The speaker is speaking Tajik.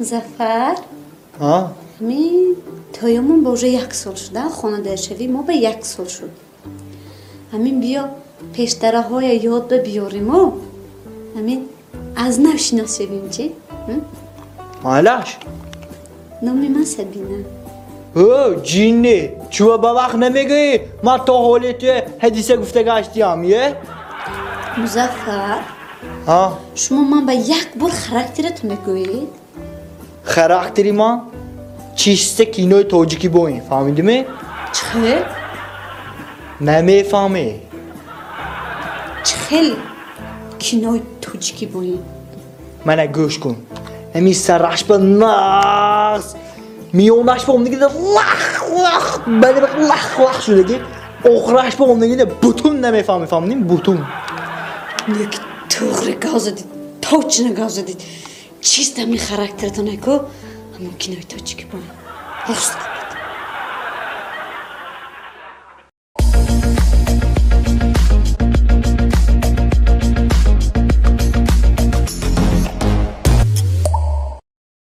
Музаффар. Ҳа. Ҳамин тоёмон ба уже як сол шуда, хонадоршавӣ мо ба як сол шуд. Ҳамин биё, пештараҳоя ёд ба биёриму ҳамин аз нав шинос шавем, чи? Майлаш. Номи ман Сабина. Ҳо, ҷинни, чува ба вақт намегӯӣ? Ман то ҳоле ту ҳадиса гуфта гаштиям, е? Музаффар. Ҳа. Шумо ман ба як бор характератон мегӯед. Характери ман чиста кинои тоҷикӣ боин, фаҳмидиме? Чӣ хел? Намефаҳмӣ? Чӣ хел кинои тоҷикӣ боин? Мана, гӯш кун: ҳамин сараш ба нағз, миёнаш ба омдагида лах лах, лах лах шудаги, охираш ба омдагида бутун намефаҳмӣ, фаҳмидим, бутун. Леки туғри гап задид, точно гап задид. Чист ҳамин характератон, ку ҳамон кинои тоҷикӣ боин, рост.